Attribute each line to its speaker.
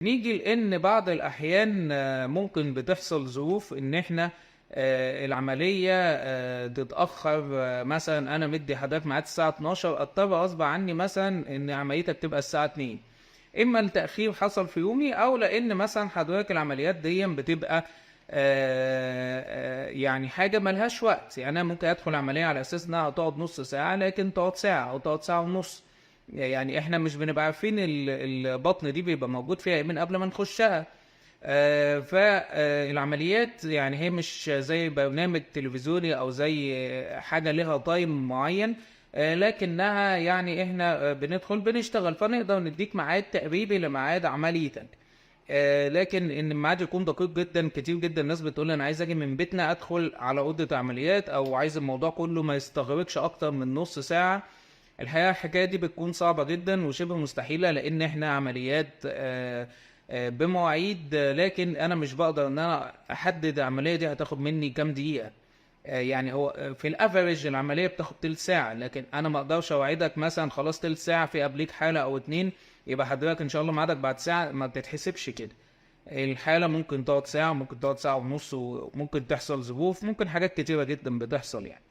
Speaker 1: نيجي لان بعض الاحيان ممكن بتحصل ظروف ان احنا العملية تتاخر. مثلا انا مدي حضرتك ميعاد الساعة 12، اضطر غصب عني مثلا ان عمليتك تبقى الساعة 2، اما التاخير حصل في يومي، او لان مثلا حضرتك العمليات دي بتبقى يعني حاجة ملهاش وقت. يعني انا ممكن ادخل عملية على اساس انها هتقعد نص ساعه، لكن تقعد ساعة او تقعد ساعة ونص. يعني احنا مش بنبقى عارفين البطن دي بيبقى موجود فيها ايه من قبل ما نخشها. فالعمليات يعني هي مش زي برنامج تلفزيوني او زي حاجة لها time معين، لكنها يعني احنا بندخل بنشتغل، فنقدر نديك ميعاد تقريبي لميعاد عمليتك. لكن ان الميعاد يكون دقيق جدا، كتير جدا الناس بتقول انا عايز اجي من بيتنا ادخل على اوضة عمليات، او عايز الموضوع كله ما يستغرقش اكتر من نص ساعة. الحقيقة الحكاية دي بتكون صعبة جدا وشبه مستحيلة، لان احنا عمليات بمواعيد، لكن انا مش بقدر ان انا احدد العملية دي هتاخد مني كام دقيقة. يعني هو في ال average العملية بتاخد تلت ساعة، لكن انا ما اقدرش اوعدك مثلا خلاص تلت ساعة في قبليك حاله او اتنين يبقى حضرتك ان شاء الله ميعادك بعد ساعة، ما بتتحسبش كده. الحالة ممكن تقعد ساعة، ممكن تقعد ساعة ونص، وممكن تحصل ظروف، ممكن حاجات كتيرة جدا بتحصل يعني.